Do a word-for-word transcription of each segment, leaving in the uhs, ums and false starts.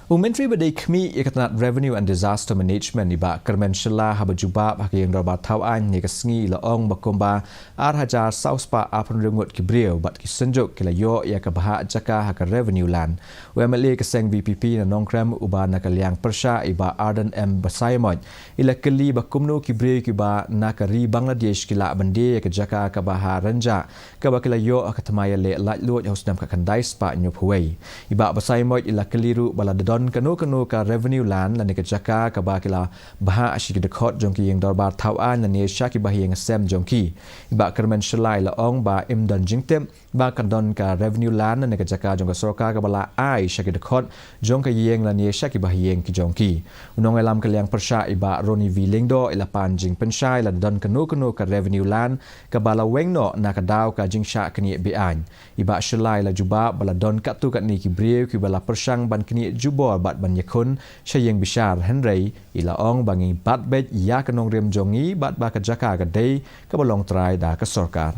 U Myntri ba dei khmih ïa ka tnat Revenue and Disaster Management, i Bah Kyrmen Shylla, haba jubab ha ka ïing dorbar thaw aiñ ha kane ka sngi, i la ong ba kumba ar hajar saw spah arphew hynriew ngut ki briew bad ki synjuk ki la ïoh ïa ka bhah jaka ha ka Revenue Land. U MLA ka seng VPP na Nongkrem uba na ka liang pyrshah, i Bah Ardent M Basaiawmoit, i la kylli ba kumno ki briew kiba na ka ri Bangladesh ki lah ban die ïa ka jaka kaba ha Rynjah, kaba ki la ïoh ha ka thymmai ïaleh laitluid ha u snem khatkhyndai spah hynñiewphew wei. I Bah Basaiawmoit i la kylli ruh ba la don kano kano ka Revenue Land lane ka jaka kaba ki la bhah sha ki dkhot jong ki ïing dorbar thaw aiñ lane sha ki bahaïing hasem jong ki. I Bah Kyrmen Shylla i la ong ba im don jingtip ba kan don ka Revenue Land lane ka jaka jong ka sorkar kaba la ai sha ki dkhot jong ka ïing lane sha ki bahaïing ki jong ki. U nongïalam ka liang pyrshah, i Bah Ronnie V Lyngdoh, i la pan jingpynshai lada don kano kano ka Revenue Land kaba la weng noh na ka daw ka jingshah knieh be-aiñ. I Bah Shylla i la jubab ba la don katto katne ki briew kiba la pyrshang ban knieh jubor bad ban ïakhun sha ïing bishar, hynrei i la ong ba ngi bat beit ïa ka nongrim jong ngi bad ba ka jaka ka dei kaba long trai da ka sorkar.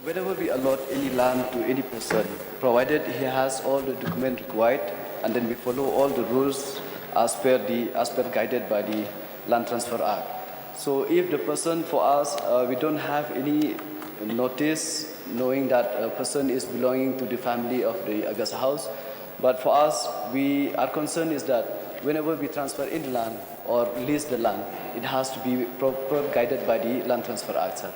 Whenever we allot any land to any person, provided he has all the document required, and then we follow all the rules as per the as per guided by the Land Transfer Act. So if the person, for us, uh, we don't have any notice knowing that a person is belonging to the family of the August House, but for us, we our concern is that whenever we transfer in land or lease the land, it has to be proper guided by the Land Transfer Act, sir.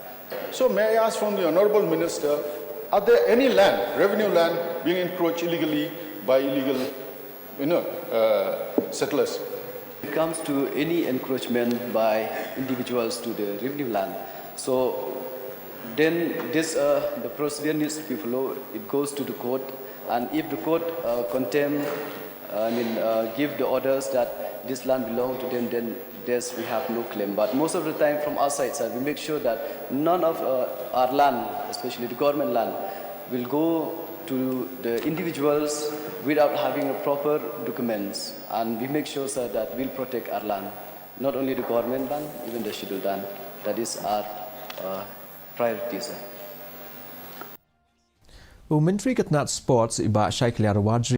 So may I ask from the Honorable Minister, are there any land, revenue land, being encroached illegally by illegal, you know, uh, settlers? It comes to any encroachment by individuals to the revenue land. So then this, uh, the procedure needs to be followed. It goes to the court, and if the court uh, condemn, uh, I mean, uh, give the orders that this land belongs to them, then there's, we have no claim. But most of the time from our side, sir, we make sure that none of uh, our land, especially the government land, will go to the individuals without having a proper documents. And we make sure, sir, that we'll protect our land. Not only the government land, even the scheduled land. That is our uh, priority, sir. U Myntri ka tnat Sports, i Bah Shaikhliar Warjri,